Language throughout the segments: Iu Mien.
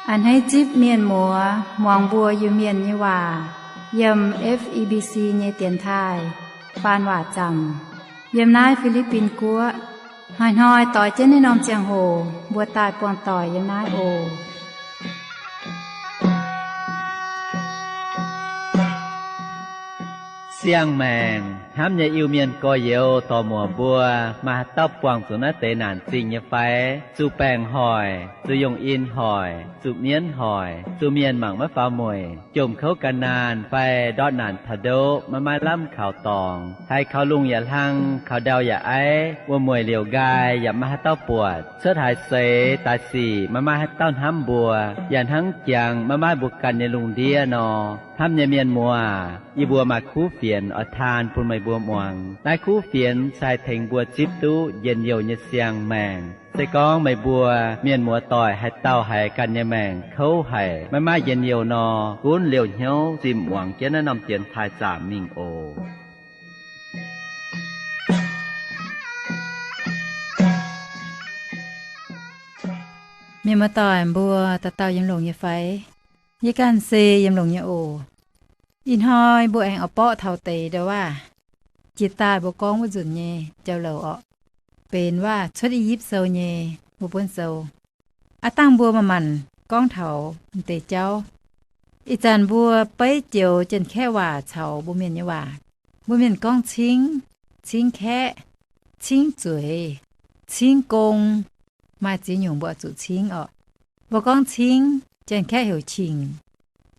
A'hneiv zipv mienh muoz muangx mbuo Iu-Mienh nyei waac yiem F E B C nyei dienx taaih faan waac zaamc yiem naaiv Fi^li^bin Guoqv. Hnoi-hnoi doix jienv naaiv norm ziangh hoc mbuo daaih buangh doic yiem naaiv oc. Siang-maengc hnamv nyei Iu-Mienh gorx-youz dorc-muoc mbuo, maaih haaix dauh buangh zuqc naaiv deix naanc zingh nyei fai? Zuqc baengc hoic, zuqc yungh in hoic, zuqc mienv hoic, zuqc mienh mangc maiv faaux mueic, jomc kouv gan naanh fai ndortv naanc taux ndoqv maiv maaih lamh kaux dorngx, haiz kaux lungh yaac hlang, kaux ndau yaac aiv, wuom-mueic liouc nqaai yaac maiv maaih haaix dauh buatc, cuotv haaix seix daaih sic maiv maaih haaix dauh hnamv mbuo, yaac hnangv jangx maiv maaih mbuo ganh nyei lungh ndiev nor. Hnamv nyei mienh muoz, yie mbuo maaih kuv fienx oix taan bun meih mbuo muangx. Naaiv kuv fienx se haih tengx mbuo zipv duqv njien-youh nyei siang-maengc. Se gorngv meih mbuo mienh muoz-doic haaix dauh haiz ganh nyei maengc kouv haic, maiv maaih njien-youh nor, gunv liouh hnyouv zimh muangx jienv naaiv norm dienx taaih zaamc mingh oc. Mienh muoz-doic mbuo, dauh dauh yiem longx nyei fai? Yie ganh se yiem longx nyei oc. Ih hnoi mbuo aengx oix borqv taux deix ndo waac, jiex daaih mbuo gorngv wuov nzunc nyei jauv-louc orqc, benx waac cuotv I^yipv Sou nyei wuov buonv sou. Aav dangh mbuo manc-manc gorngv taux m'deix jauv. Ih zanc mbuo beiv joux Janx-Kaeqv waac caux mbuo Mienh nyei waac. Mbuo Mienh gorngv cingv, cingv kaeqv, cingv zueiz, cingv gong. Maaih ziex nyungc mbuo oix zuqc cingv orqc. Mbuo gorngv cingv, Janx-Kaeqv heuc qingc.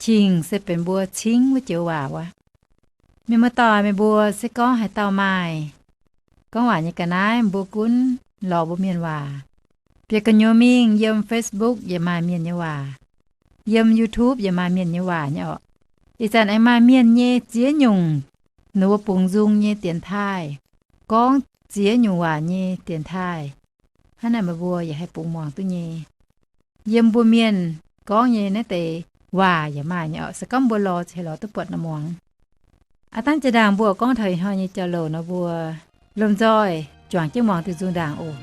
Qingc se benx mbuo cingv wuov joux waac wuov. Mienh muoz-doic, meih mbuo se gorngv haaix dauh maaih gorngv waac nyei ga'naaiv, mbuo gunv lorz mbuo Mienh waac. Bieqc gu'nyuoz mingh yiem Facebook yaac maaih Mienh nyei waac, yiem YouTube yaac maaih Mienh nyei waac nyei orqc. Ih zanc aengx maaih Mienh nyei ziex nyungc, ninh mbuo bungx nzung nyei dienx taaih, gorngv ziex nyungc waac nyei dienx taaih. Hnangv naaic meih mbuo yaac haih bungx muangx duqv nyei. Yiem mbuo Mienh gorngv nyei naaiv deix waac yaac maaih nyei orqc. Se gorngv mbuo lorz, ziouc lorz duqv buatc nor muangx. Aav dangh jiex ndaangc mbuo gorngv taux ih hnoi nyei jauv-louc nor, mbuo lomh nzoih juangc jienv muangx diuh nzung ndaangc oc.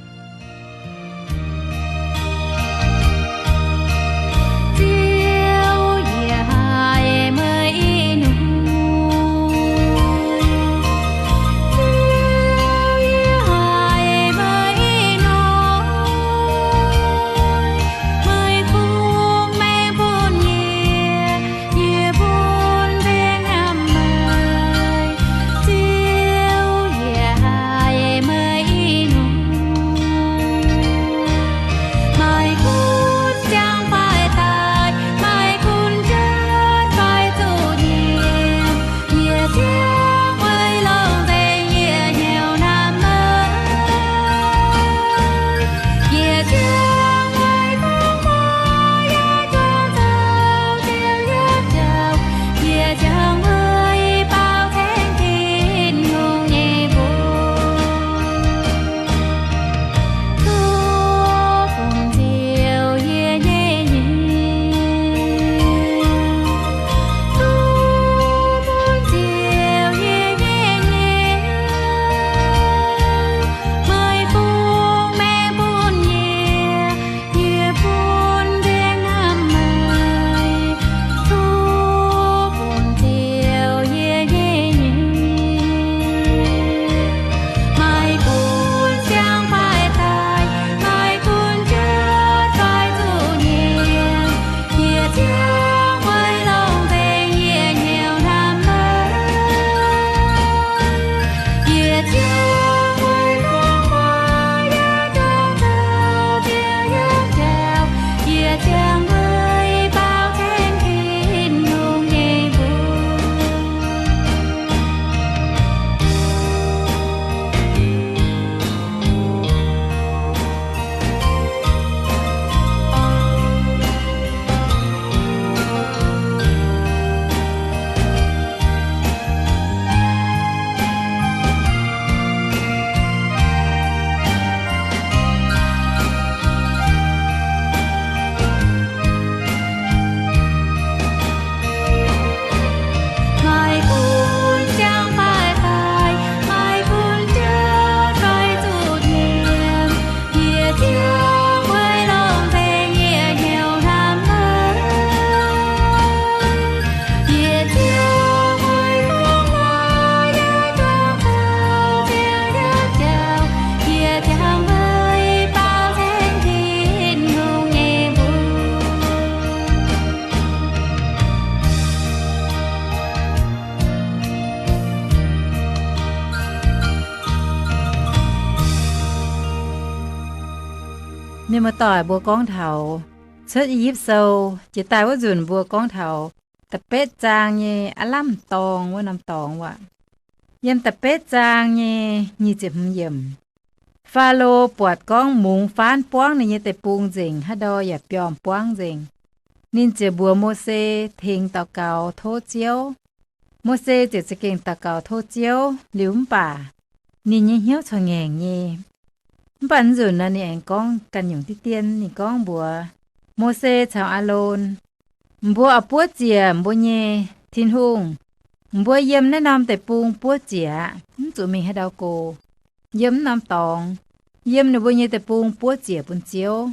Mienh muoz-doic, mbuo gorngv taux Cuotv I^yipv Sou jiex daaih wuov nzunc, mbuo gorngv taux da'betv zaang nyei aav lamh dorngx wuov norm dorngx waac. Yiem da'betv zaang nyei nyic ziepc hmz yiemc, Faalo buatc gorngv mungz faanv buangv ninh nyei deic-bung nzengc, haaix ndau yaac biormh buangv nzengc. Ninh ziouc mbuox Mose tengx daux gaux tov Ziouv. Mose ziouc za'gengh daux gaux tov Ziouv liuz mv baac ninh nyei hnyouv corc ngaengc nyei. Mv baac nzunc nor ninh aengx gorngv ganh nyungc diqv dien. Ninh gorngv mbuox Mose caux Aalon, mbuo oix buov ziec mbuo nyei Tin-Hungh. Mbuo yiem naaiv norm deic-bung buov ziec aqv, mv zuqc mingh haaix ndau go. Yiem naaiv norm dorngx, yiem ninh mbuo nyei deic-bung buov ziec bun Ziouv.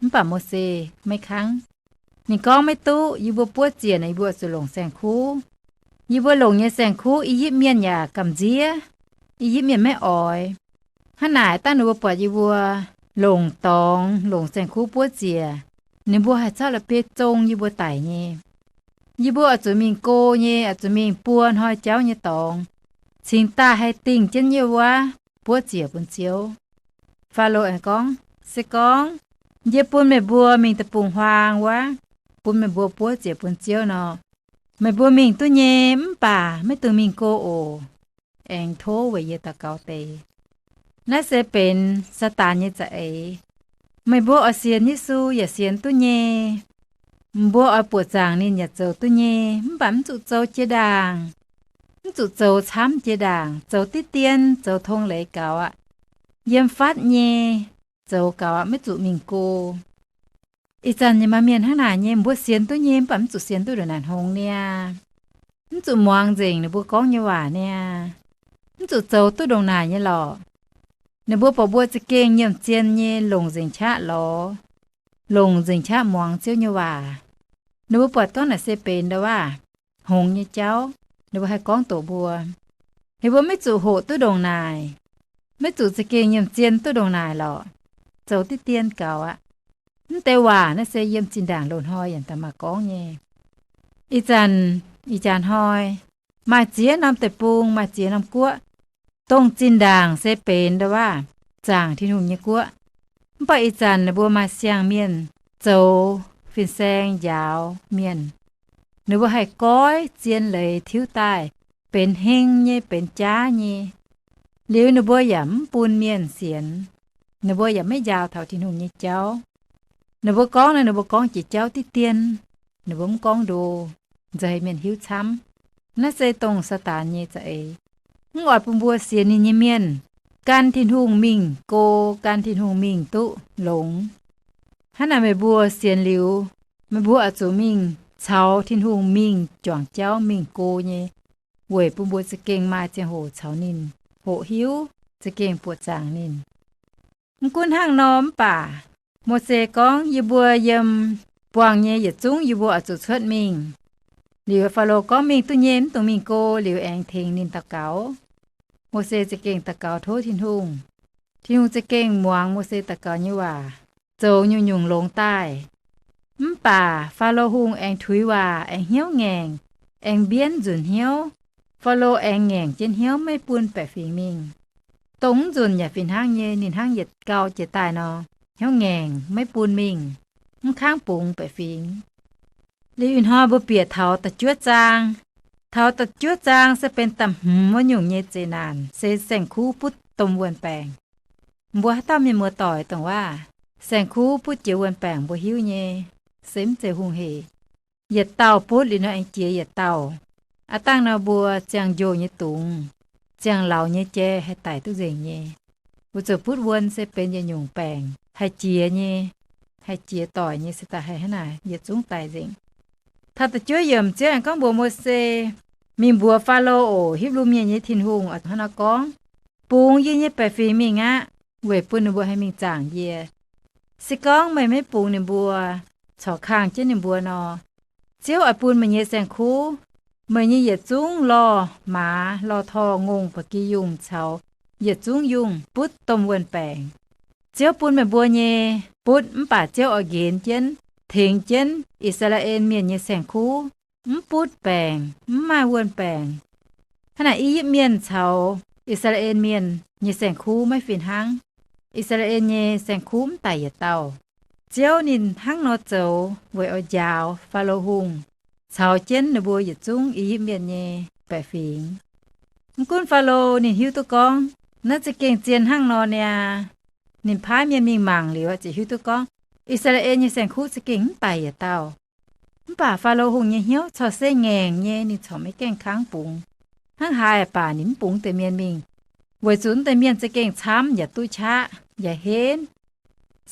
Mv baac Mose maiv kangv. Ninh gorngv, maiv duqv, yie mbuo buov ziec naaic yie mbuo zuqc longc saeng-kuv. Yie mbuo longc nyei saeng-kuv I^yipv Mienh yaac gamh nziev. I^yipv Mienh maiv oix. Hnangv naaic dangh ninh mbuo buatc yie mbuo longc dorngx longc saeng-kuv buov ziec, ninh mbuo haih cauv la'bieiv zong yie mbuo daic nyei. Yie mbuo oix zuqc mingh go nyei, oix zuqc mingh buo hnoi jauv nyei dorngx, cingx daaih haih dingh jienv nyei wuov buov ziec bun Ziouv. Faalo aengx gorngv, se gorngv yie bun meih mbuo mingh deic-bung-huaang wuov, bun meih mbuo buov ziec bun Ziouv nor, meih mbuo mingh duqv nyei, mv baac maiv dungx mingh go oc. Aengx tov weic yie daux gaux deix. Naaiv se benx Saadaan nyei za'eix. Meih mbuo oix sienx Yesu yaac sienx duqv nyei. Mbuo oix buoqc zaangc ninh yaac zoux duqv nyei, mv baac mv zuqc zoux jiex ndaangc. Mv zuqc zoux camv jiex ndaangc, zoux diqv dien, zoux tong leiz gaux aqv. Yiem fatv nyei, zoux gaux aqv, maiv zuqc mingh go. Ih zanc nyei maaih mienh hnangv naaic nyei, mbuo sienx duqv nyei, mv baac mv zuqc sienx duqv ndongc naaic hngongx niaa. Mv zuqc muangx nzengc ninh mbuo gorngv nyei waac niaa. Mv zuqc zoux duqv ndongc naaic nyei lorqc. Ninh mbuo buatc mbuo za'gengh nyiemc zien nyei, longc nzengc qaqv lorz, longc nzengc qaqv muangx Ziouv nyei waac. Ninh mbuo buatc gorngv naaic se benx ndau waac hngongx nyei jauv, ninh mbuo haih gorngv doqc mbuo. Ninh mbuo maiv zuqc hoqc duqv ndongc naaic, maiv zuqc za'gengh nyiemc zien duqv ndongc naaic lorqc. Zoux diqv dien gaux aqv. Mv deix waac naaiv se yiem zinh ndaangc loz-hnoi yaac daaih maaih gorngv nyei. Ih zanc, ih jaax hnoi, maaih ziex norm deic-bung, maaih ziex norm guoqv, dongh zinh ndaangc se benx ndau waac zaangc Tin-Hungh nyei guoqv. Mv baac ih zanc ninh mbuo maaih siang-mienh zoux fin-saeng njaaux mienh. Ninh mbuo haih goiv zien leiz tiuv daaih, benx heng nyei, benx jaav nyei. Liuz ninh mbuo yaac mv bun mienh sienx. Ninh mbuo yaac maiv njaaux taux Tin-Hungh nyei jauv. Ninh mbuo gorngv naaiv, ninh mbuo gorngv jiex jauv diqv dien. Ninh mbuo mv gorngv ndo, nzeiz mienh hiuv camv. Naaiv se dongh Saadaan nyei za'eix. Mv oix bun mbuo sienx ninh nyei mienh gan Tin-Hungh mingh go, gan Tin-Hungh mingh duqv longx. Hnangv naaic meih mbuo sienx liuz, meih mbuo oix zuqc mingh caux Tin-Hungh mingh juangc jauv mingh go nyei, weic bun mbuo za'gengh maaih ziangh hoc caux ninh hoqc hiuv, za'gengh buoqc zaangc ninh. Mv gunv hnangv nor mv baac, Mose gorngv, yie mbuo yiem buangh nyei yietc zungv yie mbuo oix zuqc cuotv mingh. Liuz Faalo gorngv, mingh duqv nyei, mv dungx mingh go. Liuz aengx tengx ninh daux gaux. Mose za'gengh daux gaux tov Tin-Hungh. Tin-Hungh za'gengh muangx Mose daux gaux nyei waac, zoux nyungc-nyungc longx daaih. Mv baac Faalo Hungh aengx tuix waac, aengx hnyouv ngaengc, aengx mbienv nzunc hnyouv. Faalo aengx ngaengc jienv hnyouv, maiv bun baeqc fingx mingh. Dongh mv nzunc yaac fih hnangv nyei, ninh hnangv yietc gau jiex daaih nor, hnyouv ngaengc, maiv bun mingh, mv kangv bungx baeqc fingx. Liuz ih hnoi mbuo bieqc taux da'juov zaang. Taux da'juov zaang se benx da'hmz wuov nyungc nyei zeqc naanc, se saeng-kuv butv domh wuon-baengc. Mbuo haaix dauh mienh muoz-doic dongh waac, saeng-kuv butv jiex wuon-baengc mbuo hiuv nyei, se mv zeiz hungh hec. Yietc dauh butv liuz nor aengx jiex yietc dauh. Aav dangh nor mbuo ziangh njoh nyei dungz, ziangh lauz nyei jai haih daic duqv nzengc nyei. Mbuo ziouc butv wuon se benx yietc nyungc baengc haih jiex nyei, haih jiex doic nyei, se daaih haih hnangv naaic yietc zungv daic nzengc. Taux da'juov yiemc Ziouv aengx gorngv mbuox Mose, mingh mbuox Faalo oc, Hipv^lu Mienh nyei Tin-Hungh hnangv naaiv gorngv, bungx yie nyei baeqc fingx mingh aqv, weic bun ninh mbuo haih mingh zaangc yie. Se gorngv meih maiv bungx ninh mbuo, corc kangh jienv ninh mbuo nor, Ziouv oix bun meih nyei saeng-kuv, meih nyei yietc zungv lorh maaz, lorh torh, ngongh, ba'gi yungh caux yietc zungv yungh butv domh wuon-baengc. Ziouv bun meih mbuo nyei butv, mv baac Ziouv oix nqenx jienv, tengx jienv I^saa^laa^en Mienh nyei saeng-kuv, mv butv baengc, mv maaih wuon-baengc. Hnangv naaic I^yipv Mienh caux I^saa^laa^en Mienh nyei saeng-kuv maiv fih hnangv. I^saa^laa^en nyei saeng-kuv mv daic yietc dauh. Ziouv ninh hnangv nor zoux weic oix njaaux Faalo Hungh caux jienv ninh mbuo yietc zungv I^yipv Mienh nyei baeqc fingx. Mv gunv Faalo ninh hiuv duqv gorngv naaiv za'gengh zien hnangv nor niaa, ninh paaiv mienh mingh mangc liuz ziouc hiuv duqv gorngv I^saa^laa^en nyei saeng-kuv za'gengh mv daic yietc dauh. Mv baac Faalo Hungh nyei hnyouv corc se ngaengc nyei, ninh corc maiv gaengh kangv bungx. Hnangv haaix baac ninh mv bungx deix mienh mingh, weic zuqc wuov deix mienh za'gengh camv yaac duqv qaqv yaac henv.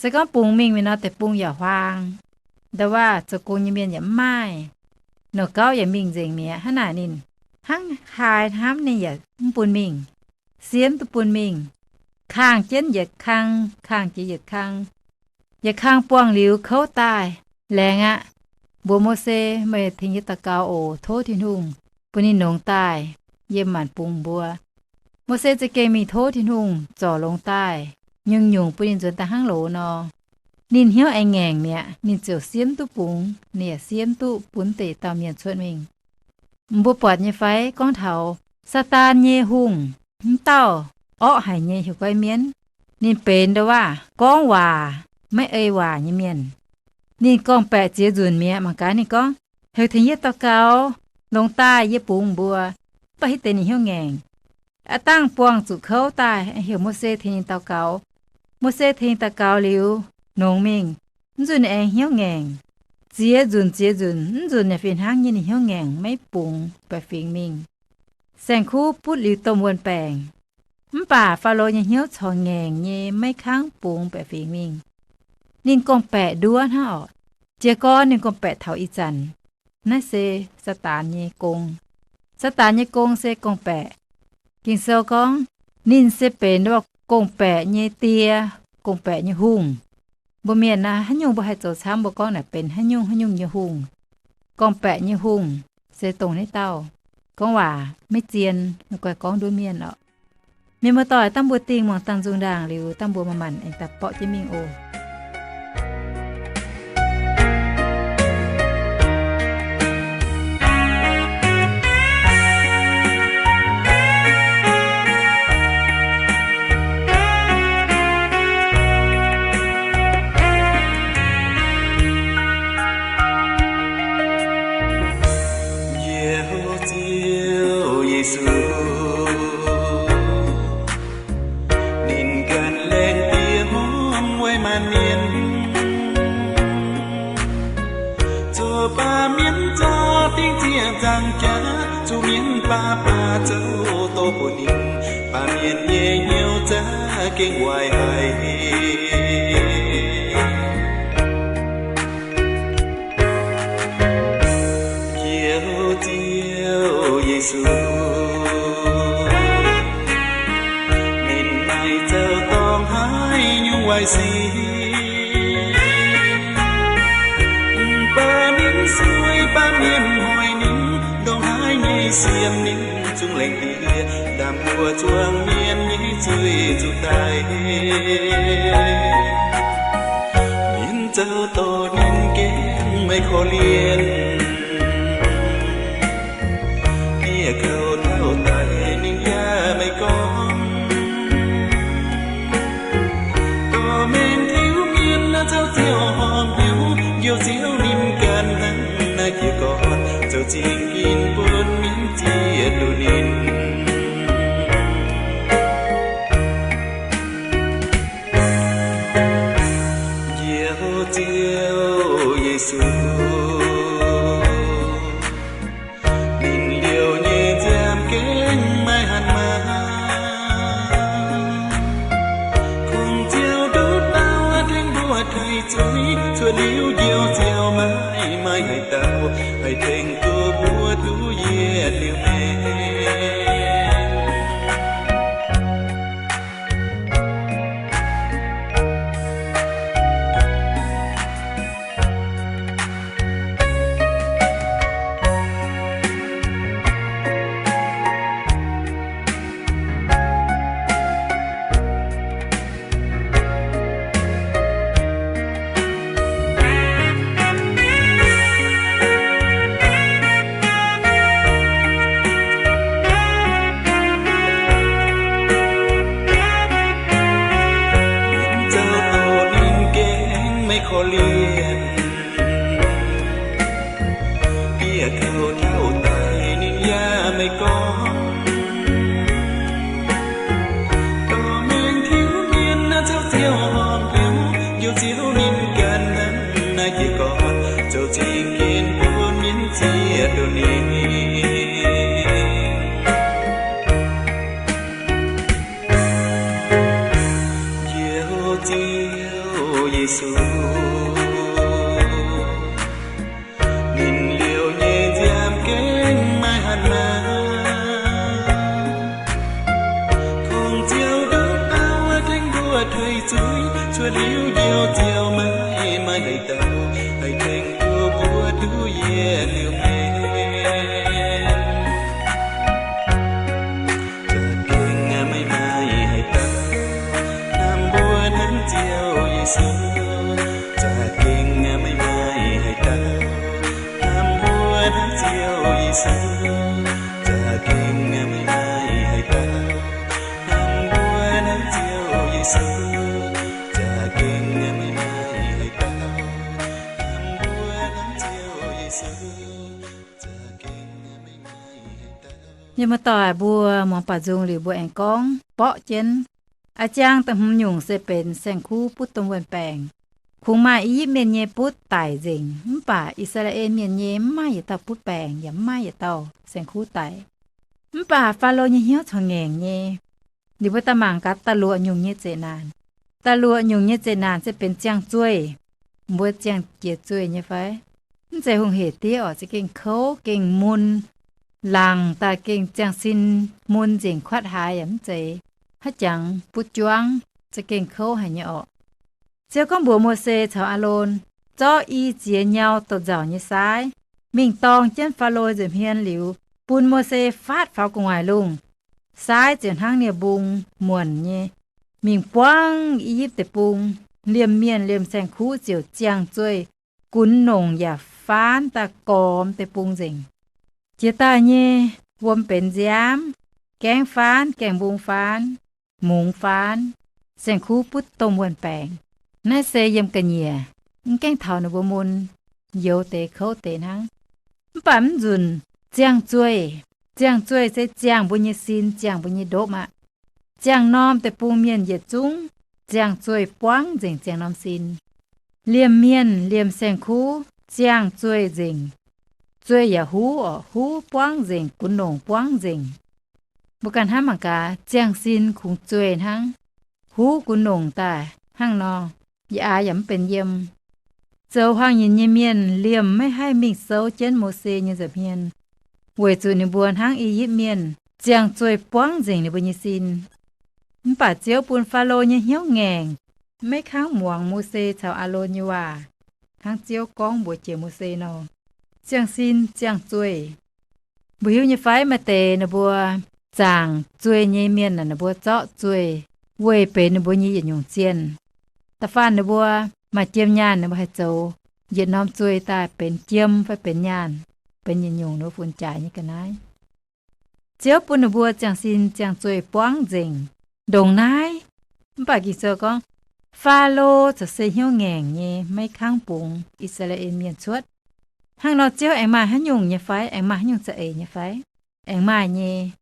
Se gorngv bungx mingh mingh nor, deic-bung yaac huaang, nda'waav zoux gong nyei mienh yaac mv maaih, nouh gauv yaac mingh nzengc mi'aqv. Hnangv naaic ninh hnangv haaix hnamv ninh yaac mv bun mingh, siemv duqv bun mingh. Kangh jienv yietc kang, kangh jiex yietc kang. Yietc kang buangh liuz kouv daaih, laengz aqv. Mbuox Mose, Meih tengx yie daux gaux oc. Tov Tin-Hungh bun ninh longx daaih, yie maanc bungx mbuo. Mose za'gengh mingh tov Tin-Hungh zorc longx daaih, nyungc-nyungc bun ninh nzuonx daaih hnangv loz nor. Ninh hnyouv aengx ngaengc mi'aqv, ninh ziouc siemv duqv bungx, ninh yaac siemv duqv bun deix dauh mienh cuotv mingh. Mbuo buatc nyei fai gorngv taux Saadaan nyei hungh, mv dauh orqv haic nyei hiuv guai mienv. Ninh benx nda'waav gorngv waac maiv ei waac nyei mienh. Ninh gorngv-baeqc ziex nzunc mi'aqv. Mangc gaax ninh gorngv, Heuc tengx yie daux gaux, longx daaih yie bungx mbuo. Mv baac hitv deix ninh hnyouv ngaengc. Aav dangh buangh zuqc kouv daaih, heuc Mose tengx ninh daux gaux. Mose tengx ninh daux gaux liuz, nongx mingh. Mv nzunc ninh aengx hnyouv ngaengc. Ziex nzunc ziex nzunc, mv nzunc yaac fih hnangv nyei ninh hnyouv ngaengc, maiv bungx baeqc fingx mingh. Saeng-kuv butv liuz domh wuon-baengc. Mv baac Faalo nyei hnyouv corc ngaengc nyei, maiv kangv bungx baeqc fingx mingh. Ninh gorngv-baeqc nduov hnangv orqc. Jiez gorn ninh gorngv-baeqc taux ih zanc. Naaiv se Saadaan nyei gong. Saadaan nyei gong se gorngv-baeqc. Ging-Sou gorngv, ninh se benx gong-baeqc nyei die, gong-baeqc nyei hungh. Mbuo mienh naaiv, haaix nyungc mbuo haih zoux camv, mbuo gorngv naaic benx haaix nyungc haaix nyungc nyei hungh. Gorngv-baeqc nyei hungh se dongh naaiv dauh gorngv waac maiv zien, guai gorngv nduov mienh orqc. Mienh muoz-doic, dangh mbuo dingh muangx dangh nzung ndaangc liuz, dangh mbuo manc-manc aengx daaih borqv jienv mingh oc. Yie hlo Ziouv Yesu, ninh ganh laengz diex hmuangv weic maanc mienh. Zoux baamh mienh zorqv dingc ziec nzaangc jaax, zuqc mienh baav baav zoux doz bun ninh. Baamh mienh nyei hnyouv za'gengh waaic haic. Yie hlo Ziouv Yesu, ninh maaih zoux dorngx haaix nyungc waaic sic. Mv baac ninh sueih baamh mienh hoic ninh, ndongc haaix nyei siemv ninh zungv laengz diex, ndaamv-buoz zuangx mienh nyei zuiz zuqc daic. Mienh zoux doz ninh gengh maiv korv-lienh. Bieqc kouv taux daic ninh yaac maiv gorngv. Dorh mengh tiuv mienh zoux ziouc horpc hnyouv, njoux Ziouv ninh ganh hnangv naaiv jiez gorn, zoux zingh ginv bun mienh ziex duqv ninh. Njoux Ziouv Yesu, ninh liouh nyei nziaamv gengh maiv hanc maah. Kungx Ziouv nduqc dauh tengx mbuo taiv zuiz, cuotv liuz njoux Ziouv maiv maaih haaix dauh haih tengx duqv mbuo duqv yietc liuz maengc. Dauh daaih ninh yaac maiv gorngv, dorh mengh tiuv mienh naaiv caux Ziouv horpc liuz, njoux Ziouv ninh ganh hnangv naaiv jiez gorn, zoux zingh ginv bun mienh ziex nduqc ninh. Njoux Ziouv Yesu, ninh liouh nyei nziaamv gengh maiv hatc maaz. Tongx Ziouv nduqc dauh tengx mbuo tuix zuiz, cuotv liuz njoux Ziouv maiv maaih haaix dauh haih tengx duqv mbuo duqv yietc liuz mienh. Za'gengh maiv maaih haaix dauh hnamv mbuo hnangv Ziouv Yesu. Za'gengh maiv maaih haaix dauh hnamv mbuo hnangv Ziouv Yesu. Za'gengh maiv maaih haaix dauh hnamv mbuo hnangv Ziouv Yesu. Za'gengh maiv maaih haaix dauh hnamv mbuo hnangv Ziouv Yesu. Za'gengh maiv maaih haaix dauh. Yie muoz-doic mbuo muangx baaux nzung liuz mbuo aengx gorngv borqv jienv. A'jang da'hmz nyungc se benx saeng-kuv butv domh wuon-baengc. Kungx maaih I^yipv Mienh nyei butv daic nzengc, mv baac I^saa^laa^en Mienh nyei mv maaih yietc dauh butv baengc yaac mv maaih yietc dauh saeng-kuv daic. Mv baac Faalo nyei hnyouv corc ngaengc nyei. Ninh mbuo daaih mangc gaax da'luoqc nyungc nyei zeqc naanc. Da'luoqc nyungc nyei zeqc naanc se benx ziangh zueih. Mbuo ziangh jiex zueih nyei fai? Mv zeiz hungh hec diev orqc, za'gengh kouv gengh mun, laangc daaih gengh ziangh sin mun nzengc, kuatv haaix yaac mv zeiz. Haaix jangx butv juangv, za'gengh kouv haic nyei orqc. Ziouv gorngv mbuox Mose caux Aalon, zorqv i ziex nyau douz-nzauc nyei saaiv mingh dorng jienv Faalo nza'hmien liuz, bun Mose faatv faaux gu'nguaaic lungh. Saaiv ziouc hnangv nie-mbung muonc nyei mingh buangv I^yipv Deic-Bung, liemh mienh liemh saeng-kuv ziouc ziangh zueih gunx nongc yaac faanv daaih gormx deic-bung nzengc. Jiex daaih nyei wuom benx nziaamv, gaengv faanv, gaengh mbung faanv, mungz faanv, saeng-kuv butv domh wuon-baengc. Naaiv se yiem ga'nyiec, mv gaengh taux ninh mbuo mun, youx deix kouv deix hnangv. Mv baac mv nzunc ziangh zueih. Ziangh zueih se ziangh mbuo nyei sin, ziangh mbuo nyei ndopv aqv. Ziangh norm deic-bung mienh yietc zungv ziangh zueih buangv nzengc ziangh norm sin. Liemh mienh liemh saeng-kuv ziangh zueih nzengc. Zueih yaac huv orqc, huv buangv nzengc, gunx nongc buangv nzengc. Mbuo ganh hnamv mangc gaax, ziangh sin kungx zueih hnangv, huv gunx nongc daaih hnangv nor, yietc aax yaac mv benx yiem. Zoux hmuangx nyinc nyei mienh liemh maiv haih mingh souv jienv Mose nyei nza'hmien, weic zuqc ninh mbuo hnangv I^yipv Mienh ziangh zueih buangv nzengc ninh mbuo nyei sin. Mv baac Ziouv bun Faalo nyei hnyouv ngaengc, maiv kangv muangx Mose caux Aalon nyei waac, hnangv Ziouv gorngv mbuox jiex Mose nor, ziangh sin ziangh zueih. Mbuo hiuv nyei fai, maaih deix ninh mbuo zaangc zueih nyei mienh naaic, ninh mbuo zorqv zueih weih benx ninh mbuo nyei yietc nyungc zienh. Da'faanh ninh mbuo maaih jiem nyaanh, ninh mbuo haih zoux yietc norm zueih daaih benx jiem fai benx nyaanh, benx yietc nyungc ninh mbuo funx jaaix nyei ga'naaiv. Ziouv bun ninh mbuo ziangh sin ziangh zueih buangv nzengc ndongc naaiv. Mv baac Ging-Sou gorngv, Faalo corc se hnyouv ngaengc nyei, maiv kangv bungx I^saa^laa^en Mienh cuotv. Hnangv nor Ziouv aengx maaih haaix nyungc nyei fai? Aengx maaih haaix nyungc za'eix nyei fai? Aengx maaih nyei.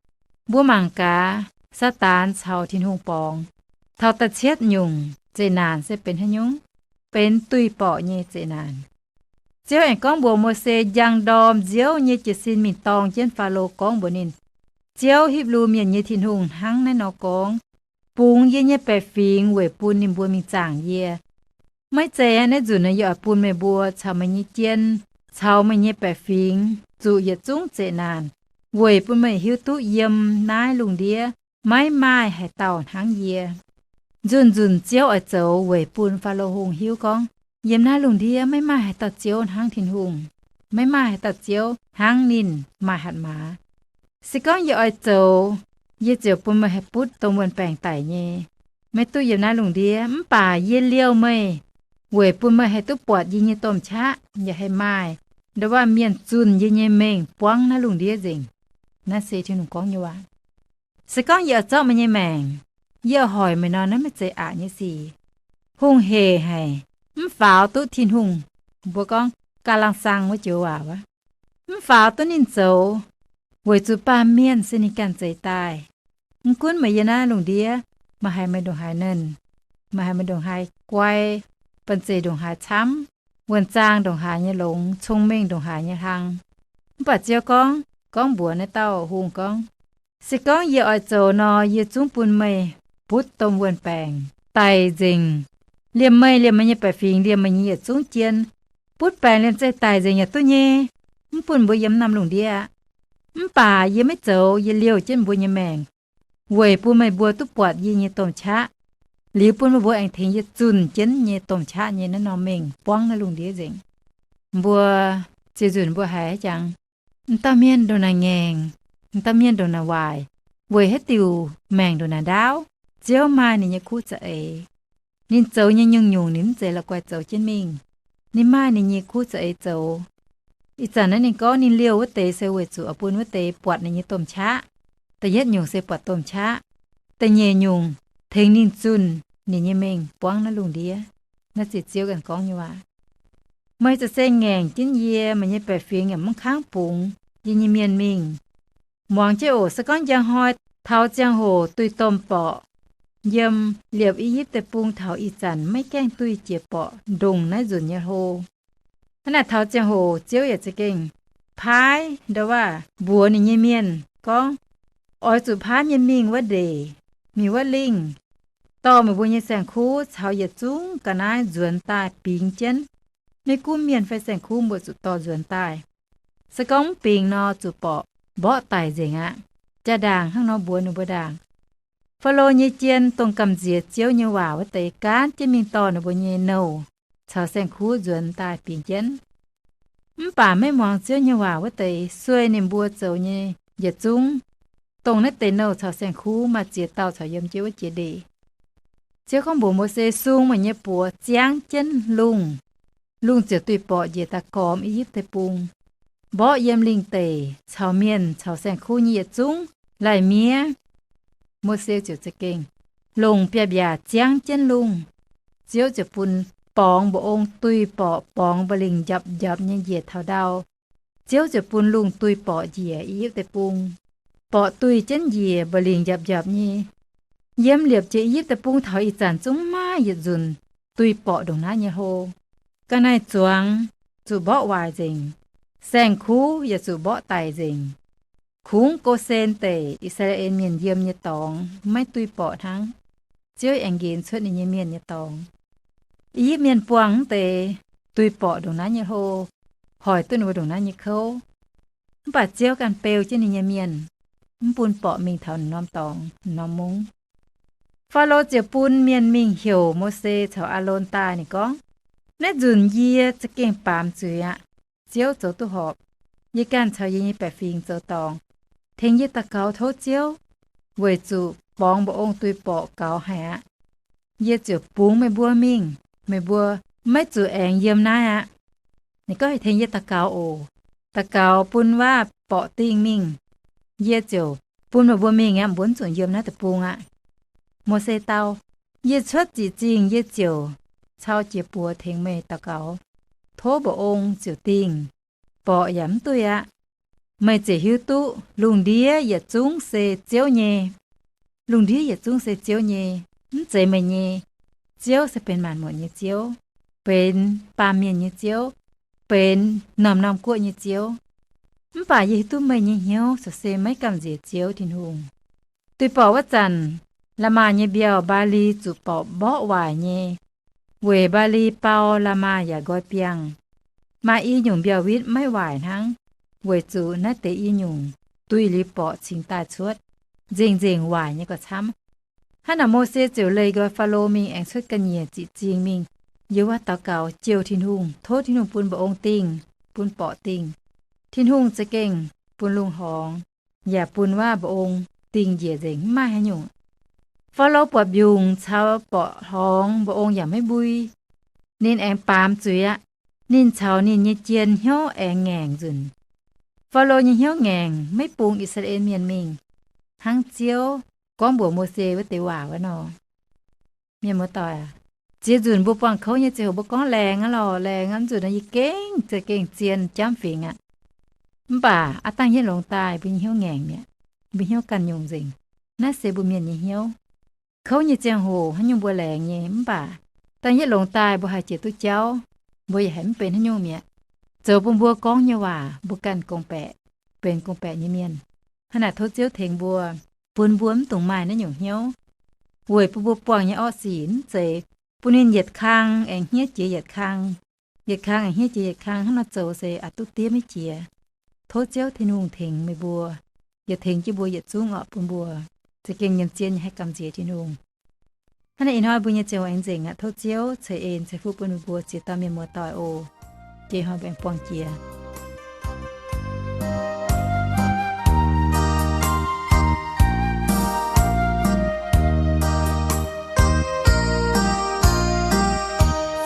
Mbuo mangc gaax Saadaan caux Tin-Hungh borngz taux da'cietv nyungc zeqc naanc se benx haaix nyungc? Benx duih borqc nyei zeqc naanc. Ziouv aengx gorngv mbuox Mose, njang ndorm nziouv nyei jiez sin mingh dorng jienv Faalo gorngv mbuox ninh, Ziouv, Hipv^lu Mienh nyei Tin-Hungh, hnangv naaiv nor gorngv, Bungx yie nyei baeqc fingx weic bun ninh mbuo mingh zaangc yie. Maiv zeiz aqv. Naaiv nzunc yie oix bun meih mbuo caux meih nyei jien caux meih nyei baeqc fingx zuqc yietc zungv zeqc naanc, weic bun meih hiuv duqv yiem naaiv lungh ndiev maiv maaih haaix dauh hnangv yie. Nzunc-nzunc Ziouv oix zoux weic bun Faalo Hungh hiuv gorngv, yiem naaiv lungh ndiev maiv maaih haaix dauh Ziouv hnangv Tin-Hungh, maiv maaih haaix dauh Ziouv hnangv ninh maaih hatc maaz. Se gorngv yie oix zoux, yie ziouc bun meih haih butv domh wuon-baengc daic nyei, maiv duqv yiem naaiv lungh ndiev. Mv baac yie liouh meih weic bun meih haih duqv buatc yie nyei domh qaqv, yaac haih maaih ndo wav mienh zunh yie nyei mengh buangv naaiv lungh ndiev nzengc. Naaiv se Tin-Hungh gorngv nyei waac. Se gorngv yie oix zorqv meih nyei maengc, yie oix hoic meih nor, naaiv maiv zeiz aqc nyei sic. Hungh hec haic, mv faaux duqv Tin-Hungh, mbuo gorngv ga'lang sang wuov joux waac wuov. mv faaux duqv ninh zoux, weic zuqc baamh mienh se ninh ganh zeix daaih. Mv gunv meih yiem naaiv lungh ndiev, maaih haiz meih ndongc haaix nernh, maaih haiz meih ndongc haaix guai, banh zeic ndongc haaix camv, wuonh zaang ndongc haaix nyei longx, cong-mengh ndongc haaix nyei hlang, mv baac Ziouv gorngv, gorngv mbuox naaiv dauh hungh gorngv, se gorngv yie oix zoux nor, yie zungv bun meih butv domh wuonh baengc daic nzengc, liemh meih, liemh meih nyei baeqc fingx, liemh meih nyei yietc zungv jien, butv baengc liemh zeih daic nzengc yaac duqv nyei. Mv bun mbuo yiem norm lungh ndiev aqv. Mv baac yie maiv zoux, yie liouh jienv mbuo nyei maengc, weic bun meih mbuo duqv buatc yie nyei domh qaqv, liuz bun meih mbuo aengx tengx yie zunh jienv nyei domh qaqv nyei naaiv norm mengh buangv naaiv lungh ndiev nzengc. Mbuo ziux nzunc mbuo haiz jangx, m'dauh mienh ndongc naaic ngaengc, m'dauh mienh ndongc naaic waaic, weic haaix diuc maengc ndongc naaic ndaauv? Ziouv maaih ninh nyei kuv za'eix. Ninh zoux nyei nyungc-nyungc ninh mv zeiz la'guaih zoux jienv mingh. Ninh maaih ninh nyei kuv za'eix zoux. Ih zanc naaiv ninh gorngv ninh liouh wuov deix se weic zuqc oix bun wuov deix buatc ninh nyei domh qaqv. Da'yietv nyungc se buatc domh qaqv. Da'nyeic nyungc tengx ninh zunh ninh nyei mengh buangv naaiv lungh ndiev. Naaiv se Ziouv ganh gorngv nyei waac. Meih za'gengh ngaengc jienv yie, meih nyei baeqc fingx yaac mv kangv bungx yie nyei mienh mingh. Muangx jienv oc. Se gorngv njang hnoi taux ziangh hoc duih domh borqc, yiem liepc I^yipv Deic-Bung taux ih zanc maiv gaengh duih jiex borqc ndongc naaiv nzunc nyei hlo. Hnangv naaic taux ziangh hoc Ziouv yaac za'gengh paaiv ndau waac mbuox ninh nyei mienh gorngv, oix zuqc paaiv mienh mingh wuov ndeic, mingh wuov lingh, dorh meih mbuo nyei saeng-kuv caux yietc zungv ga'naaiv nzuonx daaih bingx jienv. Maiv gunv mienh fai saeng-kuv mbuo zuqc dorh nzuonx daaih. Se gorngv mv bingx nor, zuqc borqc mborqv daic nzengc aqv. Jaa-ndaangc hnangv nor mbuox ninh mbuo ndaangc. Faalo nyei jien, dongh gamh nziex Ziouv nyei waac wuov deix, gaanv jienv mingh dorh ninh mbuo nyei nouh caux saeng-kuv nzuonx daaih bingx jienv. Mv baac maiv muangx Ziouv nyei waac wuov deix, sueih ninh mbuo zoux nyei yietc zungv, dongh naaiv deix nouh caux saeng-kuv maaih ziex dauh caux yiem jienv wuov jiex ndeic. Ziouv gorngv mbuox Mose, Sung meih nyei buoz ziangv jienv lungh. Lungh ziouc duih borqc njiec daaih gormx I^yipv Deic-Bung, mborqv yiem lingh deic caux mienh caux saeng-kuv nyei yietc zungv lai-miev. Mose ziouc za'gengh longc biaav-mbiaac ziangv jienv lungh. Ziouv ziouc bun borngz mba'ong duih borqc borngz mba'lingc njapc njapc nyei njiec taux ndau. Ziouv ziouc bun lungh duih borqc njiec I^yipv Deic-Bung. Borqc duih jienv njiec mba'lingc njapc njapc nyei. Yiem liepc jiex I^yipv Deic-Bung taux ih zanc zungv maaih yietc nzunc duih borqc ndongc naaiv nyei hlo. Ga'naaiv-zuangx zuqc mborqv waaic nzengc. Saeng-kuv yaac zuqc mborqv daic nzengc. Kungx Gosen Deic, I^saa^laa^en Mienh yiem nyei dorngx maiv duih borqc hnangv. Ziouv aengx nqenx cuotv ninh nyei mienh nyei dorngx. I^yipv Mienh buangh mv deix duih borqc ndongc naaiv nyei hlo, hoic duqv ninh mbuo ndongc naaiv nyei kouv. Mv baac Ziouv ganh beu jienv ninh nyei mienh, mv bun borqc mingh taux norm dorngx norm mungv. Faalo ziouc bun mienh mingh heuc Mose caux Aalon daaih. Ninh gorngv, Naaiv nzunc yie za'gengh baamz zuiz aqv. Ziouv zoux duqv horpc. Yie ganh caux yie nyei baeqc fingx zoux dorngc. Tengx yie daux gaux tov Ziouv, weic zuqc borngz mba'ong duih borqc gaux haic aqv. Yie ziouc bungx meih mbuo mingh. Meih mbuo maiv zuqc aengx yiem naaiv aqv. Ninh gorngv, Tengx yie daux gaux oc. Daux gaux bun waav-borqc dingh mingh. Yie ziouc bun meih mbuo mingh aqv. Mbuo mv zuqc yiem naaiv deic-bung aqv. Mose dau, Yie cuotv ziqc zingh yie ziouc cau jiex buoz tengx meih daux gaux. Tov mba'ong ziouc dingh, borqc yaac mv duih aqv. Meih ziouc hiuv duqv lungh ndiev yietc zungv se Ziouv nyei. Lungh ndiev yietc zungv se Ziouv nyei, mv zeiz meih nyei. Ziouv se benx maanc muotc nyei Ziouv, benx baamh mienh nyei Ziouv, benx norm-norm guoqv nyei Ziouv. Mv baac yie hiuv duqv meih nyei hnyouv se maiv gamh nziex Ziouv Tin-Hungh. Duih borqc wuov zanc, Laamaa nyei mbiauh Mbaa^li zuqc borqc mborqv waaic nyei, weic Mbaa^li bau Laamaa yaac nqoi biangh. Maaih i nyungc mbiauh witv maiv waaic hnangv, weic zuqc naaiv deix i nyungc duih liuz borqc cingx daaih cuotv, nzengc-nzengc waaic nyei gauh camv. Hnangv naaic Mose ziouc leih nqoi Faalo mingh aengx cuotv ga'nyiec ziqc zingh mingh yiem wuov daux gaux jouh Tin-Hungh, tov Tin-Hungh bun mba'ong dingh, bun borqc dingh. Tin-Hungh za'gengh bun lungh horngz, yaac bun waav-mba'ong dingh njiec nzengc, mv maaih haaix nyungc. Faalo buatc mbiungc caux borqc horngz mba'ong yaac maiv mbui. Ninh aengx baamz zuiz aqv. Ninh caux ninh nyei jien hnyouv aengx ngaengc nzunc. Faalo nyei hnyouv ngaengc, maiv bungx I^saa^laa^en Mienh mingh, hnangv Ziouv gorngv mbuox Mose wuov deix waac wuov nor. Mienh muoz-doic aac, ziex nzunc mbuo buangh kouv nyei ziangh hoc mbuo gorngv, Laengz aqv lorqc, laengz aqv. Mv nzunc nor yie gengh za'gengh zien jamv fingx aqv. Mv baac aav dangh yietv longx daaih mbuo nyei hnyouv ngaengc mi'aqv. Mbuo hnyouv ganh nyungc nzengc. Naaiv se mbuo mienh nyei hnyouv. Kouv nyei ziangh hoc haaix nyungc mbuo laengz nyei, mv baac dangh yietv longx daaih mbuo haih jiex duqv jauv, mbuo yaac haiz mv benx haaix nyungc mi'aqv. Zoux bun mbuo gorngv nyei waac mbuo ganh gorngv-baeqc, benx gorngv-baeqc nyei mienh. Hnangv naaic tov Ziouv tengx mbuo, bun mbuo mv dungx maaih naaiv nyungc hnyouv, weic bun mbuo buangh nyei orqv sic mv zeiz bun ninh yietc kang aengx hniev jiex yietc kang, yietc kang aengx hniev jiex yietc kang, hnangv nor zoux se aqc duqv diev maiv jiex. Tov Ziouv Tin-Hungh tengx meih mbuo, yaac tengx jienv mbuo yietc zungv orqc, bun mbuo za'gengh yiem zien nyei haih gamh nziex Tin-Hungh. Hnangv naaiv ih hnoi mbuo nyei ziangh hoc aengx nzengc aqv. Tov Ziouv ceix en ceix fuqv bun meih mbuo ziex dauh mienh muoz-doic oc. Jiex hnoi mbuo aengx buangh jiex.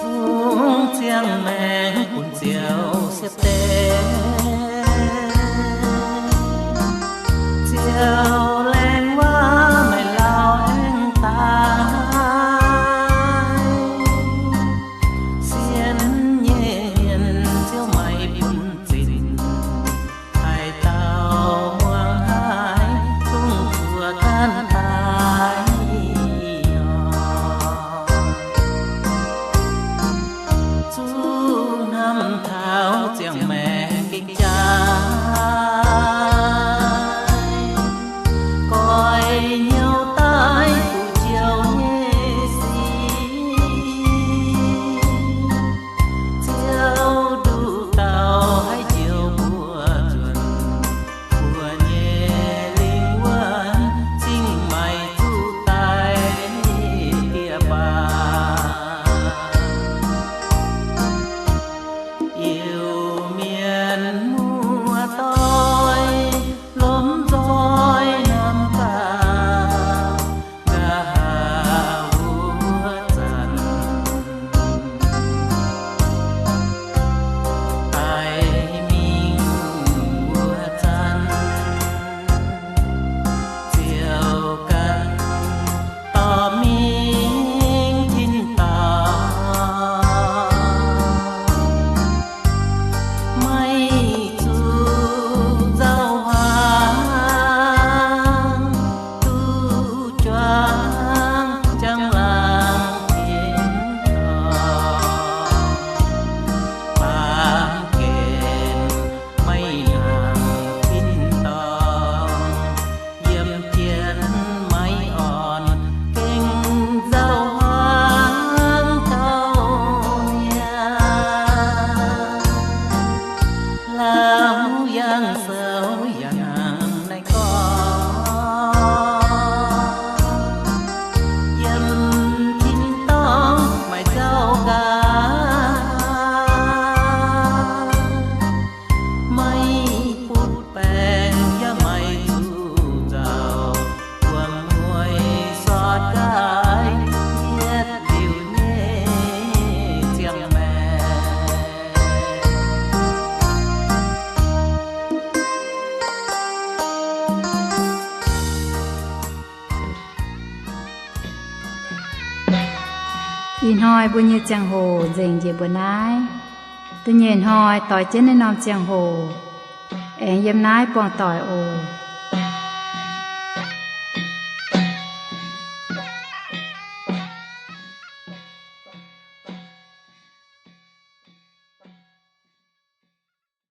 Fungx ziangh maengc bun Ziouv siepv deix, Ziouv laengz waac maaih lauh aengx daaih. Sienx nyei mienh Ziouv maiv bun zinc, haaix dauh muangx haiz zungv zuoqc ganh daaih. Zuqc hnamv taux ziangh maengc gitv jaaix, goix hnyouv daaih duqv Ziouv nyei sic. Ziouv nduqc dauh haiz Ziouv mbuo nzuonx, mbuo nyei lingh wuonh zingh maiv zuqc daic bieqc baac. Iu-Mienh muoz-doic lomh nzoih hnamv gaax, nqa'haav wuov zanc, daic mingh wuov zanc, Ziouv ganh dorh mingh tin-dorngh, maiv zuqc nzauh hmuangx duqv juangc njang-laangc tin-dorngh. Baamh gen maiv nangc tin-dorngh, yiem jienv maiv orn gengh nzauh hmuangx gauh mi'aqv. Lauh yangh sou yaac nangc naaiv gorngv, yiem tin-dorngh maiv nzauh gaax, maiv butv baengc yaac maiv zuqc nzauh, wuom mueiz sortv gaax yietv liuz nyei ziangh maengc. Ih hnoi mbuo nyei ziangh hoc nzengc njiec mbuo naaiv. Da'nyeic hnoi doix jienv naaiv norm ziangh hoc aengx yiem naaiv buangh doic oc.